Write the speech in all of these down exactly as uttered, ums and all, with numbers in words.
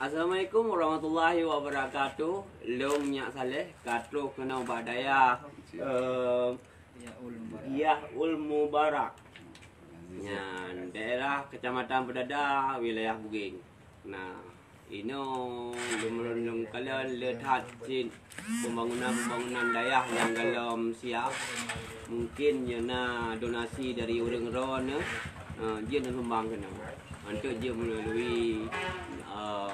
Assalamualaikum warahmatullahi wabarakatuh. Lôn Nyak Saleh, ka troh keunoe bak dayah, eh, Yahul Mubarak. Nyan daerah Kecamatan Peudada, wilayah Bugeng. Nah, inoe lôn, lôn kalon le that cit pembangunan-pembangunan dayah nyang galom siap. Mungkin nyoe na donasi dari ureueng droeneuh, eh, jeuet neusumbang keunoe. Untuk jeuet melalui, eh,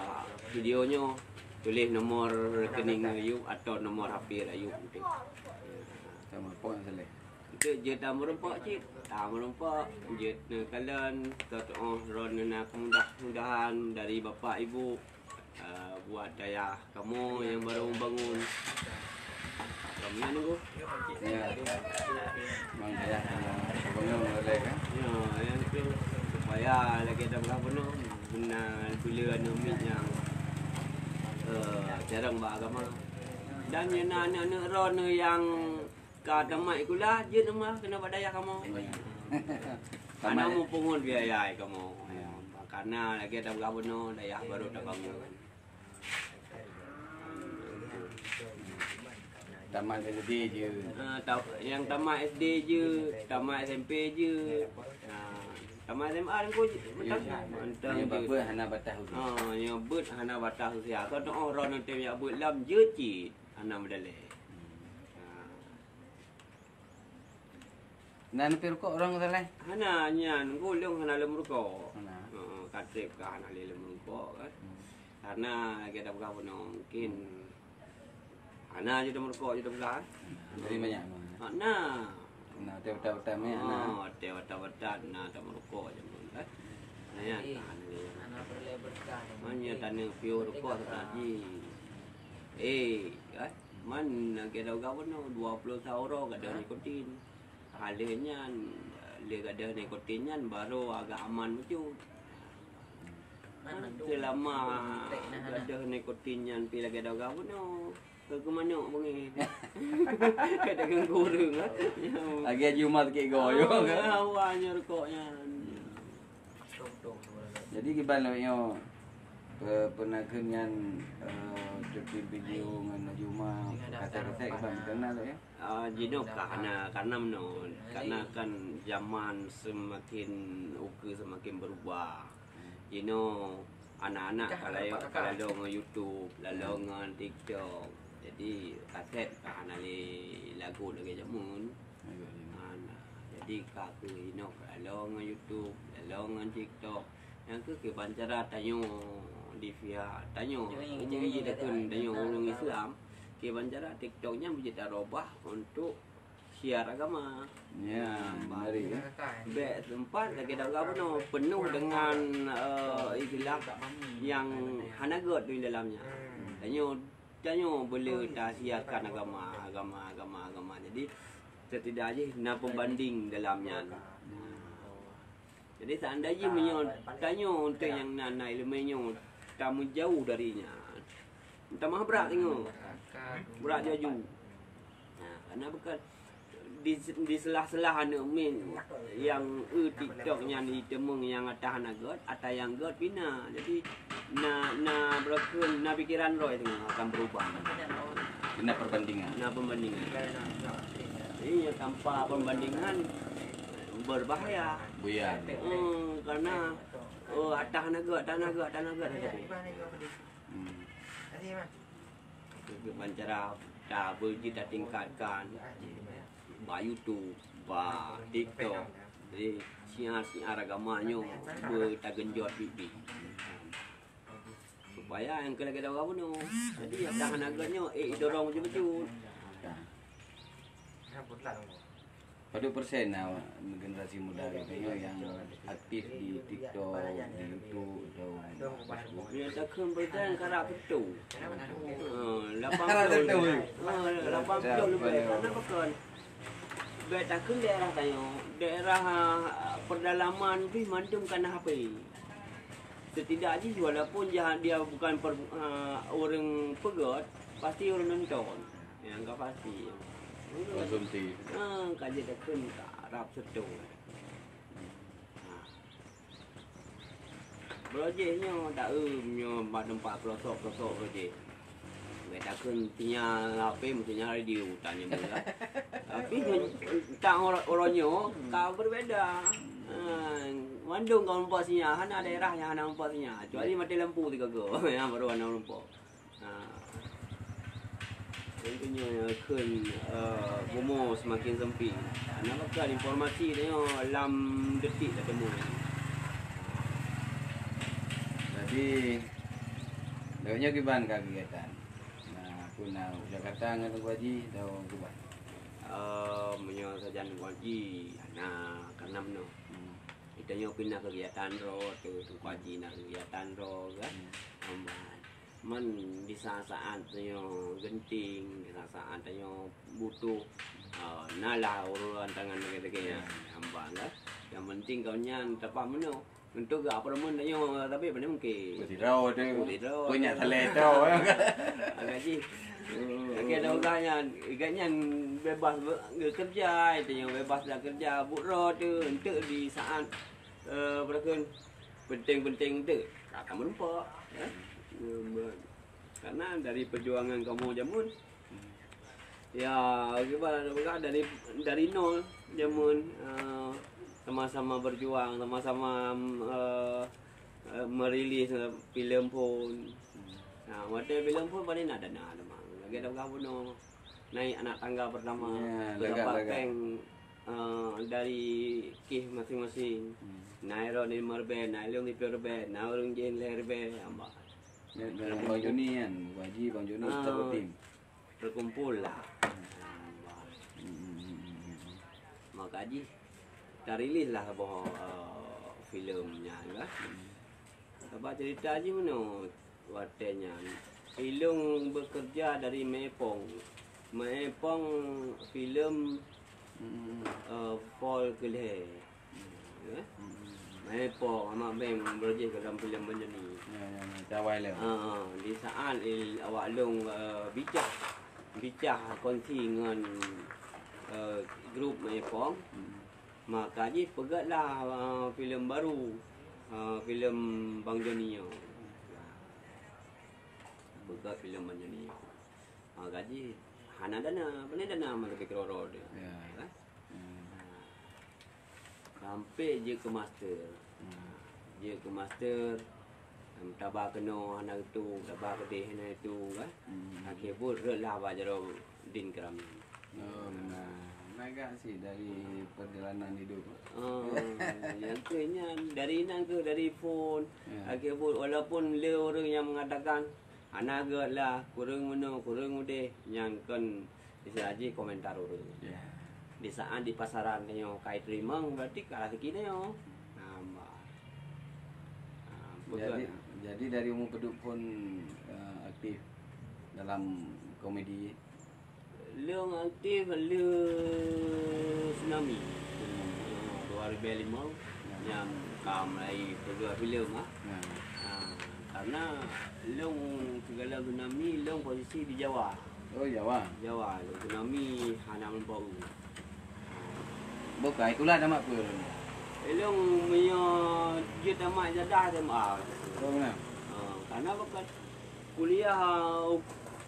video nyoe, tuléh nomor rekening Ayub atau nomor H P Ayub. Sama, Pok Saleh. Jeuet, jeuet tameurumpok cit, tameurumpok, jeuet neukalon, teutuoh droeneuh na keumudah-keumudahan dari bapak ibu, eh, buat dayah kamoe nyang barô meubangun. Kamoe nunggu. Ya. Memang dayah kamoe bangun mulai kan? Ya, nyang tu supaya lagèe tablah bunoe, beuna buleuen aneuk miet nyang, eh, jarang bak agama. Dan nyang na aneuk-aneuk droeneuh nyang ka tamat sikula, jeuet mah keunoe bak dayah kamoe. Hana meupungut biaya kamoe. Karena lagèe tapeugah bunoe, dayah barô tabangun. Tamat S D jeuet. Ha, ta-, nyang tamat S D jeuet, tamat S M P jeuet. Ha, tamat S M A nyan jeuet. Mantong jeuet. Hana bataih usia. Ha, nyoe beuet hana bataih usia. Kon oh, droeneuh tem jak beuet lom jeuet cit. Hana meudalèe. Ha. Na neupirukok ureueng Saleh? Hana, nyan, ulôn hana lôn meurukok. Hana. Heeh, ka trép ka hana lé lôn meurukok kan. Hmm. Karena lagèe tapeugah bunoe, mungkin hana jeuet meurukok jeuet tapeugah. Jadi banyak mah. Hana. Na, watèe batat-batat meuh hana. Oh, watèe batat-batat na tameurukok jeuet kan. Nah, nyan, hana lé. Hana peureulèe beureukat. Man nyoe taneuk piôh rukok teuka jih. Eh, kan? Man lagèe tapeugah bunoe, dua ploh sa uroe gadôh nikotin. Ka lheueh nyan, lé gadôh nikotin nyan barô agak aman bacut. Man seulama gadôh nikotin nyan pih lagèe tapeugah bunoe, keu manok beungèh. Ka dagang kureueng, ah. Lagèe juma sakét goyong, kan? Ah, awak nyoe rukok nyan. Jadi kiban lagèe nyoe, pe-, peunakheueh nyan, eh, cuti video ngon Najuma, kaset-kaset kiban meukeunal lagèe nyoe? Ah, jinoe ka hana, karena meunoe, karena kan zaman seumaken ukeue seumaken beurubah. Jinoe anak-anak ka lalu, ka lalu ngon YouTube, lalu ngon TikTok. Jadi kaset ka hana lé lagu lagèe jameun. Hana. Jadi ka keuh inoe ka lalu ngon YouTube, lalu ngon TikTok. Nyang keuh kiban cara tanyoe di pihak tanyoe, umum jih takheun tanyoe ureueng Islam, kiban cara TikTok nyan beujeuet tarubah untuk syiar agama. Ya, menarik, ya. Bèk teumpat lagèe tapeugah bunoe, penuh dengan, eh, istilah nyang hana gèt di dalamnya. Tanyoe, tanyoe boleh tasiarkan agama, agama, agama, agama. Jadi, setidak jih na pembanding dalam nyan. Jadi, seandai jih meunyoe tanyoe untuk nyang na, na ileumèe nyoe tameujauh dari nyan, tamah brat singoh. Brat laju. Nah, karena bukan di, di sela-sela aneuk miet nyang eu TikTok nyan jiteumeung nyang ata hana gèt, ata nyang gèt pih na. Jadi, na, na beureukeun, na pikeran roh singoh akan beurubah. Kena perbandingan. Na perbandingan. Jadi, tanpa perbandingan, berbahaya. Buyar. Hmm, karena, oh, ata hana gèt, ata hana gèt, ata hana gèt. Hmm. Kiban cara tabeujeuet tatingkatkan bak YouTube, bak TikTok. Jadi, syiar-syiar agama nyoe beutageunjot biet-biet. Supaya nyang keu lagèe dawa bunoe. Jadi, nyang hana gèt nyoe, eh, idorong bacut-bacut. Padum persen na generasi muda geutanyoe nyang aktif di TikTok, di YouTube, atau Facebook? Ya, takheun persen karab siteue. Ha, lapan ploh leubeh. Ha, lapan ploh leubeh. Karena pakon? Bèk takheun daerah tanyoe, daerah, ah, pedalaman pih mandum ka na H P. Setidak jih walaupun jah dia bukan per-, ah, ureueng peugèt, pasti ureueng nonton. Nyang ka pasti. Konsumsi. Ah, ka jeuet takheun karab siteue. Ah. Projek nyoe taeu nyoe bak teumpat pelosok-pelosok projek. Bèk takheun sinyal H P meusinyal radio utak nyoe meulah. Tapi nyoe, tak uroe, uroe nyoe ka berbeda. Ha, mandum ka meureumpok sinyal, hana daerah nyang hana meureumpok sinyal. Kecuali maté lampu sigoe-goe, nyan baru hana meureumpok. Ha. Tentu nyoe kheun, eh, bumoe semakin sempit. Hana pakon informasi tanyoe lam detik tateumé. Jadi, lagèe nyoe kiban ka kegiatan. Nah, peue na u Jakarta ngon Teungku Haji atau kiban? Eh, meunyoe sajan Teungku Haji, hana, karena meunoe. Hmm. Tanyoe pih na kegiatan droe teuh, Teungku Haji na kegiatan droe kan. Hmm. Amban. Man di saat-saat tanyoe genting, di saat-saat tanyoe butuh, ah, na lah urusan tangan lagèe-lagèe nyan, amban kan. Nyang penting kon nyan tapah meunoe. Untuk geuh apartemen tanyoe, tapi pandai mungkin. Putih droe tu. Putih droe. Punyak saleh tu. Agak jih. Lagèe ada ureueng nyan, gobnyan bebas be-, geukeureuja, tanyoe bebas geukeureuja, buet droe tu, untuk di saat, eh, apa kheun, penting-penting tu, ka, ka meureumpok, ya. Karena dari perjuangan kamoe jameun, ya, kiban peugah dari, dari nol jameun, eh, sama-sama berjuang, sama-sama, eh, eh, merilis, eh, filem phon. Nah, watèe filem phon paling na dana teuma. Lagèe dah peugah bunoe. Naik anak tangga pertama, ya, lagak, lagak. Péng, eh, dari kih masing-masing. Hmm. Na droeneuh limong ribèe, na lôn siplôh ribèe, na ureueng jih lhèe ribèe, hamba. Ya, Bang Joni kan, Bang Haji, Bang Joni, ah, satu tim. Terkumpul lah. Hmm. Hamba. Hmm, hmm, hmm, hmm, hmm. Maka jih, tarilis lah boh, eh, filem nyan kan. Hmm. Sabab cerita jih meunoe. Watèe nyan, ilôn bekerja dari Mae Pong. Mae Pong filem, hmm, eh, Paul Keulhèe. Ya. Hmm. Mae Pong, Amak Beng beureujoh dalam filem Banyuwangi. Ya, ya, ya. Cawai lé. Ha, ha. Di saat il-, awak lôn, eh, bicah, bicah kongsi ngon, eh, grup Mae Pong. Hmm. Maka jih peugötlah, ah, filem baru, ah, filem Bang Joni nyoe. Peugöt filem Bang Joni nyoe. Maka jih hana dana, pane dana meuleubeh keudroe-droe deh. Ya. Kan? Hmm. Sampai jeuet keu master. Hmm. Jeuet keu master, taba keunoe hana geutueng, taba keudeh hana geutueng, kan? Hmm. Akhé buet rhötlah bak jaroe Din Keuramin. Oh, nah. Nah, agak sih dari perjalanan hidup. Oh, nyang keu nyan, dari nan keuh, dari phon. Ya. Akhé buet, walaupun le ureueng nyang mengatakan, "Hana gèt lah, kureueng meunoe, kureueng udeh," nyan kon istilah jih komentar ureueng. Ya. Di saat di pasaran tanyoe ka jiteurimong, berarti ka raseuki tanyoe. Nah, bah. Nah, jadi, beutôi. Jadi dari umur peuduek phon, eh, aktif dalam komedi? Lôn aktif lheueh tsunami. Tsunami. Dua ribèe limong. Ya. Nyang ka mulai peugöt filem, ah. Ya. Ah, karena lôn sigohlom tsunami, lôn posisi di Jawa. Oh, Jawa. Jawa, lôn tsunami hana meurumpok. Boh ka, itulah tamat peue? Lôn meunyoe jeuet tamat ijazah S M A. Oh, beuna. Ah, karena bak Kuliah,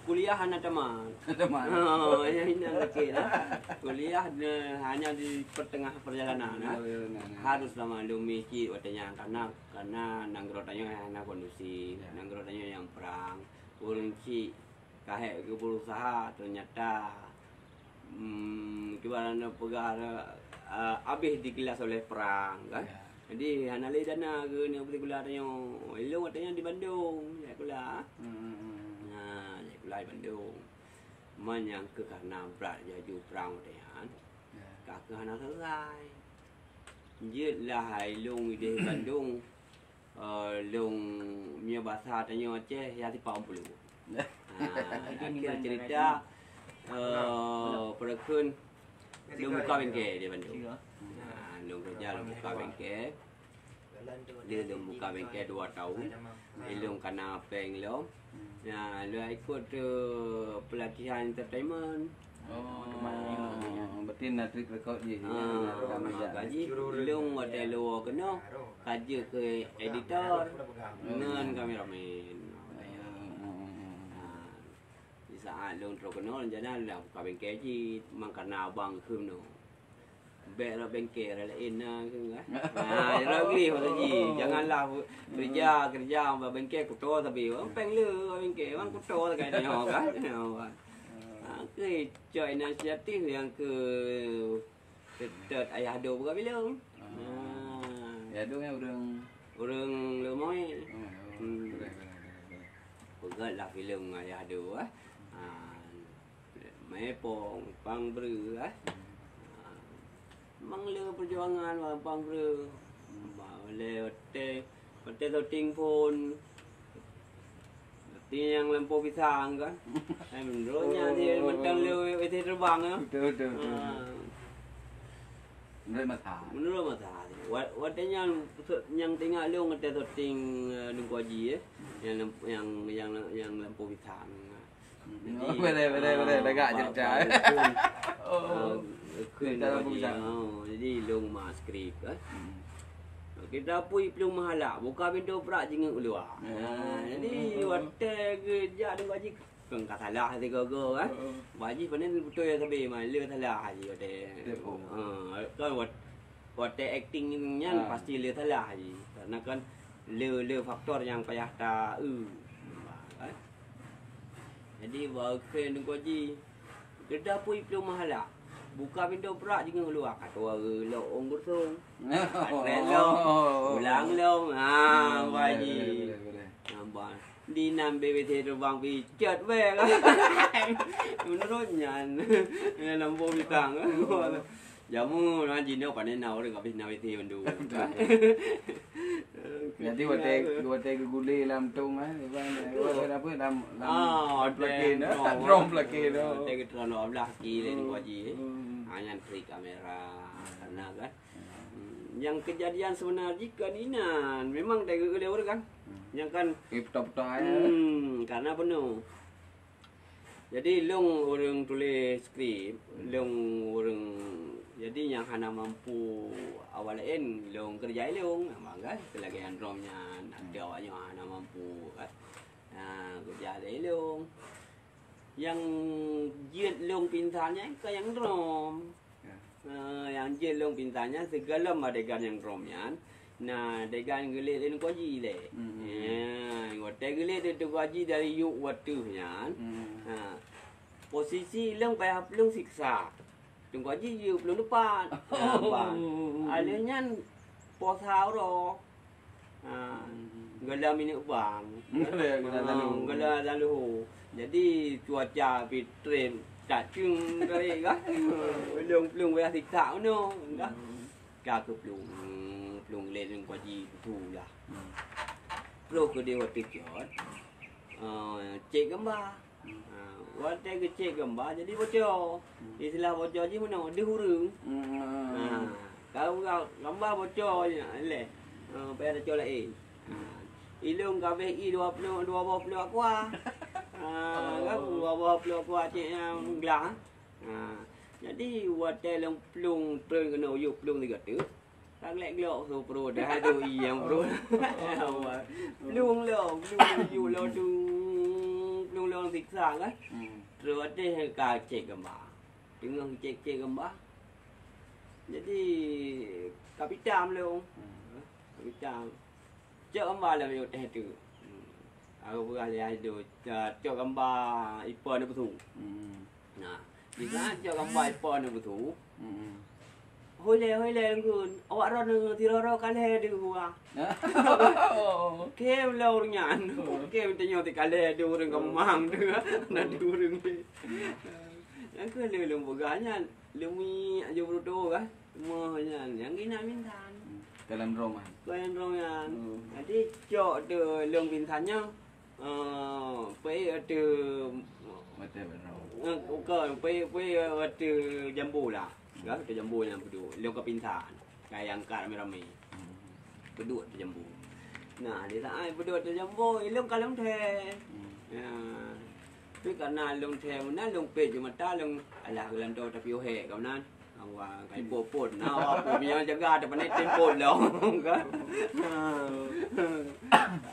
kuliah hana tamat. Tamat. Oh, ya, ini lagi lah. Kuliah, eh, hanya di pertengah perjalanan, ah. Oh, ya, nah, nah. Harus lama lumi cit watèe nyan, karena, karena nanggroe tanyoe hana kondusif, ya. Nanggroe tanyoe nyang prang. Ureueng cit ka hék geuberusaha, ternyata Hmm, kiban na peugah, eh, habéh digilas oleh prang, kan? Ya. Jadi, hana lé dana keu neuk sikula tanyoe. Ilôn watèe nyan di Bandung, jak sikula. Hmm, hmm, hmm, hmm. Nah, jak sikula di Bandung. Man nyang keuh karena brat laju prang watèe nyan. Ya. Ka keuh hana selesai. Jeuet lah ilôn idéh Bandung. Eh, lôn, meunyoe basa tanyoe Aceh, ya sipa umpulu. Ah, akhir cerita, eh, peue kheun, lôn buka bengke di Bandung. Ah, lôn keureuja lôn buka bengke. Di lôn buka bengke dua tahun. Di lôn kana péng lom. Ya, lôn ikut, eh, pelatihan entertainment. Oh, berarti na track record jih, ya, Ah, na rekam jejak. Maka jih, lôn watèe luwa keunoe, ka jeuet keu editor ngon kameramen. Hmm, hmm, hmm, hmm. Ah, di saat lôn trok keunoe, rencana lôn buka bengke cit, memang karena abang kheun nyoe. Bèk rot bengke, rot laén na kheun kan. Ah, rot gleh maksud jih. Janganlah keureuja, keureuja bak bengke kuto tapi, oh, péng le bak bengke, bang kuto sagai nyoe kan. Nyoe kan. Ah, oke, cok inisiatif nyang keu Teutap ayah ado buka bilong. Ah. Ah. Ayah ado nyan ureueng? Ureueng Leumoe. Oh, oh. Hmm. Boleh, boleh, boleh, boleh. Peugah lah bilong ayah ado, ah. Ah. Mai pong, pang breu, ah. Hmm. Ah. Memang le perjuangan, pang breu. Hmm. Ba, oleh ote Watèe syuting phon. Berarti nyang lampôh pisang kan? Eh, meunurot nyan, oh, dia oh, mantong oh. Le W T terbang, ya. Betul, betul, betul. Ah. Meunurot masa. Meunurot masa. Wa-, watèe nyan, nyang teuingat lôn watèe syuting, eh, Teungku Aji, eh. Nyang lamp-, nyang, nyang, nyang lampôh pisang. Jadi, boleh, boleh, boleh. Ah, lagak cerita, eh. Oh. Ah, cerita lagu bujang. Oh, jadi lôn ma skrip, eh. Hmm. Kita pui plueng meuhala, buka pintoe brat jingeuk u luwa. Oh. Ah, jadi watèe geujak Teungku Aji, kan ka salah sigoe-goe, kan. Oh. Teungku Aji pandai beutôi sabe, ma le salah Aji watèe. Betul. Ah, kan wat-, watèe akting nyan pasti le salah Aji. Karena kan le, le faktor nyang payah ta, eh. Kan? Jadi, bak kheun Teungku Aji, "Geuda pui plueng meuhala. Buka pintoe brat jingeuk u luwa." Ka tuwo lok ôn geusong. Ka trek lom. Ulang lom. Ha, Teungku Aji. Boleh, boleh, boleh. Nampak. Di nan B B C terbang picet weh. Meunurot nyan. Dalam bom bintang. Jameun, ha, jinoe pane na ureueng habéh na W T mandum. Jadi, watèe, watèe geugulé lam tong, eh, apa, lam, lam, ah, lam plug-in, eh, drum, drum plug-in, oh. Watèe geutron dua belas ki lé Teungku Aji, eh. Hmm. Ha, nyan trik kamera, karena kan. Hmm. Nyang keujadian seubeuna jih kon inan, memang watèe geugulé ureueng kan. Hmm. Nyang kan. Eh, peta-peta, eh. Hmm, karena penuh. Jadi, lôn ureueng tuléh skrip, lôn ureueng, jadi nyang hana mampu awak laén, lôn keureuja lôn, memang kan, seulagèe nyang drum nyan, até awak nyoe hana mampu, kan. Nah, keureuja lé lôn. Nyang jeuet lôn pinsan nyan ka nyang drum. Ya. Eh, nyang jeuet lôn pinsan nyan sigohlom adegan nyang drum nyan, na adegan geulet lé Teungku Aji lé. Hmm. Ya, watèe geulet lé Teungku Aji dari yup u ateueh nyan, hmm, ha, posisi lôn payah plueng siksa. Teungku Aji yue plueng teupat. Ya, bang. Alèh nyan posa uroe. Ha, hmm, gohlom minyeuk bang. Gohlom, gohlom lalu. Gohlom lalu. Jadi, cuaca pih trém, tak ceueng kali kan. Lôn plueng wayah siksa unoe, kan. Hmm. Ka geuplueng, plueng lé Teungku Aji tu lah. Hmm. Ploh keudeh watèe cot, eh, cek gamba. Ha, watèe geucek gamba jadi boco. Hmm. Istilah boco jih meunoe, deuh ureueng. Hmm. Ha, kalau ga-, gamba boco lé. Ha, payah tacok laén. Ha, ilôn ka abéh i dua ploh, dua boh ploh aqua. Ha, kan, dua boh ploh aqua cek nyang glah. Ha, jadi watèe lôn plueng treun keunoe u yup plueng sigoe teuk. Ka glek glok su pruet, dah adu i nyang pruet. Plueng lom, plueng laju lom tu, plueng lom siksa kan. Hmm. Terus watèe ka cek gamba. Teungoh cek-cek gamba. Jadi, ka pitam lom. Hmm. Ka pitam. Cok gamba lom yoh teh tu. Hmm. Aku peugah lé Aido, ca-, cok gamba ipa neubeusu. Hmm. Nah, di saat cok gamba ipa neubeusu, hmm, hôi lé, hôi lé, Teungku, awak droeneuh sidroe-droe ka lhèe deuh buah. Oh. Oke, lôn ureueng nyan. Oh. Oke, meutanyoe ti ka lhèe deuh ureueng keumang tu. Na deuh ureueng. Nyang keu lôn, lôn peugah nyan, lôn miak aju beuruto kan. Moh nyan, nyang keunan pinsan. Hmm. Dalam drum kan? Dalam drum nyan. Hmm. Jadi, cok tu lôn pinsan nyoe, eh, peuék ateueh, eh, bukon, peuék, peuék ateueh jambo lah. Hmm. Kan, ateueh jambo nyan peuduek. Lôn ka pinsan. Ka angkat ramé-ramé. Hmm. Peuduek ateueh jambo. Nah, di saat peuduek ateueh jambo, ilôn ka lôn thèe. Hmm. Ya. Tapi karena lôn thèe meunan, lôn pet ju mata, lôn alah geulantoe tapi uhek ka meunan. Awak kai pot-pot, na awak pot meunyoe jaga ada panet tempot lom kan.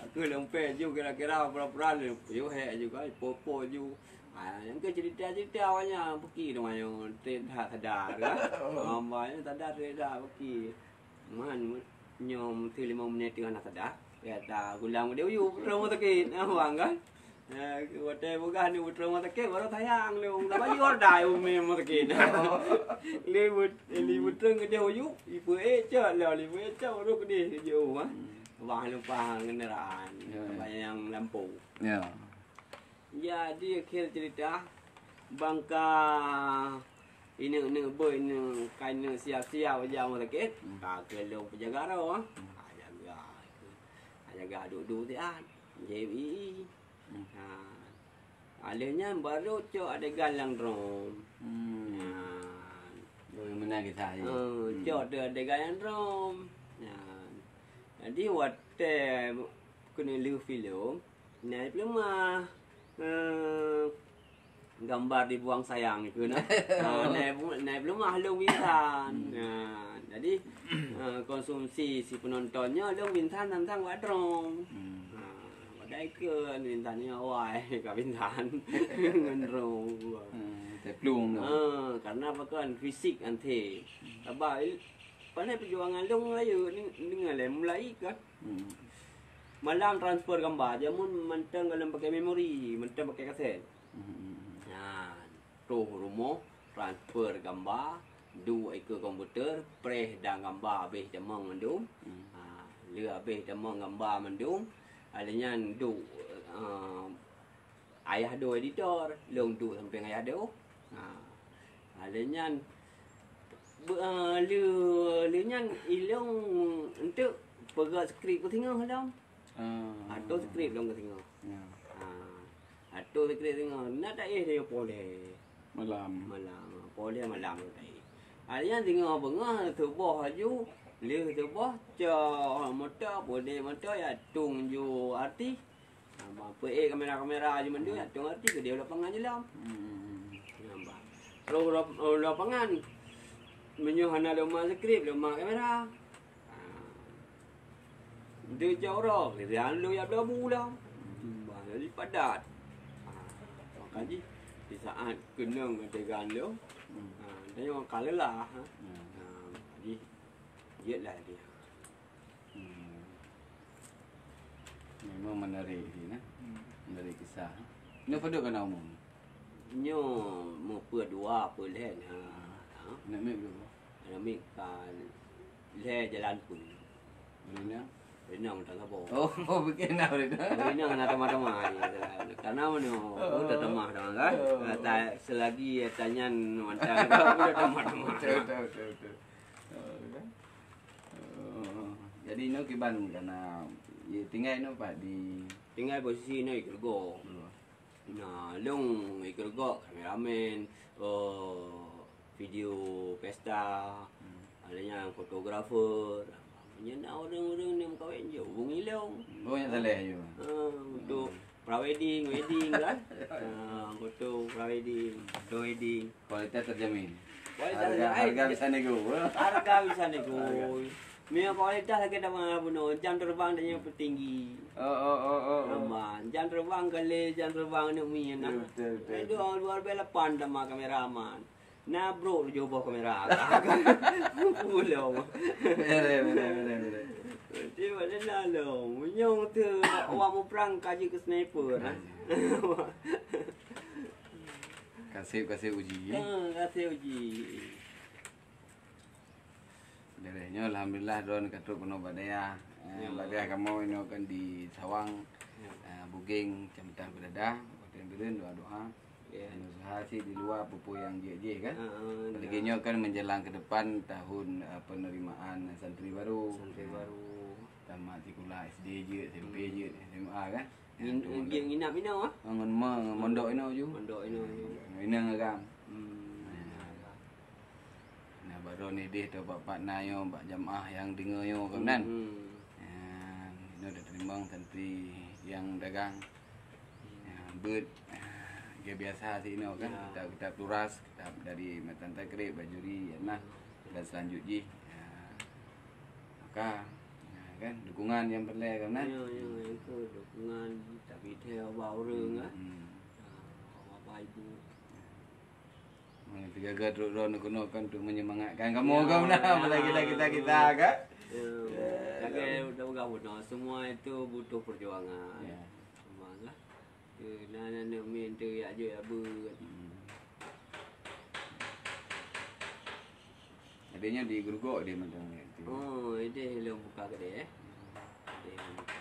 Aku lôn pet ju kira-kira pura-pura lôn uhek ju kan, pot-pot ju. Ah, nyang ke cerita-cerita awaknya peki tu mayu trep dah sadar kan. Hamba nyan sadar trep dah peki. Man, nyoe meuteuk limong menit teuh hana sadar. Kata gulang deh uyu putra rumah sakit. Awang kan. Eh, watèe peugah ni putra rumah sakit baru sayang lé wong tak baju ordai umi rumah sakit. Lé but lé putra keudeh uyu, ipe eh cok lah, lé ipe eh cok baru keudeh je oh ah. Abang lupa kenderaan. Ya, ya. Abang yang lampu. Ya. Jadi akhir cerita bangka ineuk-neuk beuet ineuk kai ineuk siap-siap jak rumah sakit. Hmm. Ka keu lôn peujaga roh. Hmm. Ha, jaga. Ha, jaga duek-duek siat. J B I. Hmm. Ha. Alèh nyan baru cok adegan lam drom. Hmm. Ha. Oh, yang mana kisah ni? Oh, hmm. Cok tu adegan lam drom. Ha. Jadi watèe keuneuk lheueh filem, Nai peuleumah, eh, gambar dibuang sayang keu na. Ha, nai bu-, nai peuleumah lôn bintang. Hmm. Ha, jadi, eh, konsumsi si penonton nyoe lôn bintang tantang wak drom. Hmm. Ha, padahai keu bintang nyoe awai ka bintang ngon drom. Hmm, teplung tu. Ha, karena apa kan fisik nanti. Sabab il-, pandai perjuangan lôn Melayu ni dengan lain mulai kan. Hmm. Malam transfer gambar, jameun mantong galom pakai memori, mantong pakai kaset. Hmm. Nyan, troh rumoh, transfer gambar, duek ikeue komputer, preh dan gambar habéh tamong mandum. Hmm. Ha, lheueh habéh tamong gambar mandum, alèh nyan duek, eh, Ayah do editor, lôn duek sampéng ayah do. Ha. Ha, lheueh nyan, be-, eh, lheueh, lheueh nyan ilôn enteuk peugah skrip keu singoh lom. Ah. Atô skrip lôn keu singoh. Ya. Ha. Atô skrip singoh. Na taéh dia poleh. Malam. Malam. Poleh malam lôn taéh. Ha, lheueh nyan singoh beungoh suboh laju, lheueh suboh cok moto, peude moto ya tung ju artis. Ha, ma-, peuék kamera-kamera ju mandum, ya, tueng artis keu dia u lapangan je lom. Hmm. Nampak. Roh, roh, roh lapangan. Meunyoe hana lôn ma skrip, lôn ma kamera. Ha. Dia jauh roh, dia lôn ya bloe bu lom. Bah, jadi padat. Ha. Maka jih, di saat keunong adegan lôn, hmm, ha, dia orang ka lelah, ha. Hmm. Ha, jadi, jeuet lah dia. Hmm. Memang menarik sih, nah. Hmm. Menarik kisah. Nyoe padub kana umur? Nyoe meupeue dua, peue lhèe na. Ha? Aneuk miet berapa? Aneuk miet ka lhèe jalan peuet. Beuna? Beuna mantong saboh. Oh, oh, bikin na beuna. Beuna na tamah-tamah. Karena mana? Oh, udah tamah dah kan? Oh. Kata selagi tanyan mantong, udah tamah-tamah. Betul, betul, betul, betul. Oh, kan? Oh, jadi inoe kiban kana, ye, tinggai inoe pat di? Tinggai posisi inoe Ikeureugoe. Oh. Nah, lôn Ikeureugoe kameramen, eh, video pesta, hmm, ada nyang fotografer. Nyan na ureueng-ureueng nyang kawin je hubungi lôn. Oh, nyang saleh je. Ha, untuk, hmm, prewedding, wedding kan. Ha, foto prewedding, foto wedding. Kualitas terjamin. Kualitas harga, terjamin. Harga bisa nego. Harga bisa nego. Harga. Meunyoe kualitas lagèe tamah bunoe, jam terbang dan yang tertinggi. Oh, oh, oh, oh, oh. Aman. Jam terbang kali, jam terbang aneuk miet nah. Betul, betul, betul. Dua, dua ribu lapan tamah kameraman. Na brok tujoh boh kamera. Pulo. Betul, betul, betul, betul. Tiba dia lalu. Meunyoe tu awak muprang kaji ke sniper nah. Kasih, kasih uji. Ha, kasih uji. Dari nyoe alhamdulillah droen ka trok keunoe bak dayah. Eh, ya. Bak dayah kamoe inoe kan di Sawang, ya, eh, Bugeng, Kecamatan Peudeudah, Kabupaten Bireuen, doa-doa. Ya. Dan usaha sih di luar pupuk yang jih-jih kan. Ha, ha. Apalagi nyoe kan menjelang ke depan tahun, eh, penerimaan santri baru. Santri baru. Tamat sikula S D jeuet, S M P jeuet, S M A kan. Ngin-, nginap inoe ah? Ngon ma, ngon mondok inoe ju. Mondok inoe ju. Inong agam. Hmm. Nah, baru ni deh tu bak partner nyoe, bak jamaah yang deungoe nyoe kan. Hmm. Ya, inoe dah teurimong santri yang dagang. Ya, beuet. Oke, biasa sih inoe kan, ya, kitab-kitab turas, kitab dari matan takrib, bajuri, ya nah. Dan selanjut jih, ya, maka, ya kan, dukungan yang perlu kan, nah. Ya, ya, itu dukungan, tapi dia bawa orang, hmm, kan. Hmm. Ya, bapak ibu. Menggaga truk droe keunoe kan untuk menyemangatkan kamu, ya, kan, nah, ya, apalagi kita, kita, ya, kan. Ya, ya, tapi ya, udah bergabung, nah, semua itu butuh perjuangan. Ya. Semua kan. Tu, na, na, na, min tu yak jok yak beuet. Hmm. Adanya di Gerugok dia macam tu. Oh, dia lom buka kedai, eh. Dia lom buka.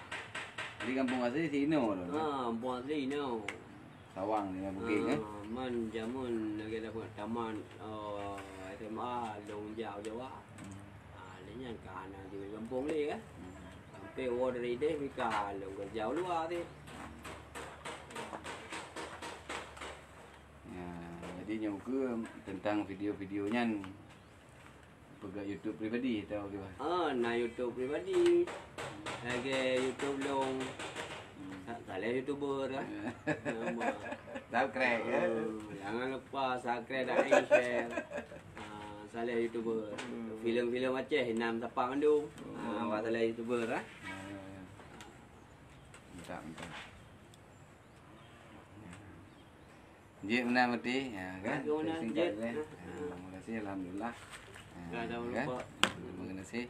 Jadi kampung asli si Ino tu, kan? Ha, kampung asli Ino. Sawang dia bukit, kan? Ha, man jamun lagi dapat taman, oh, S M A long jauh Jawa. Hmm. Ha, lé nyan ka hana di kampung lé, kan? Hmm. Sampai war dari deh mika long kerja luar tu. Ya, jadi nyoe ke tentang video-video nyan peugah YouTube pribadi atau bagaimana? Ah, na YouTube pribadi. Lagi YouTube long. Hmm. Sa-, Saleh YouTuber lah. Ya. Nama. Subscribe, ya. Ah, jangan lupa subscribe dan share. Ah, Saleh YouTuber. Hmm. Filem-filem Aceh enam tapak mandum. Ah, hmm, awak Saleh YouTuber lah. Ya, ya, ya. Mantap, mantap. Jeuet meunan berarti, ya kan? Jeuet meunan, singkat jeuet, je. Ha, ha. Terima kasih, alhamdulillah. Ha, kan, jangan lupa. Terima kasih.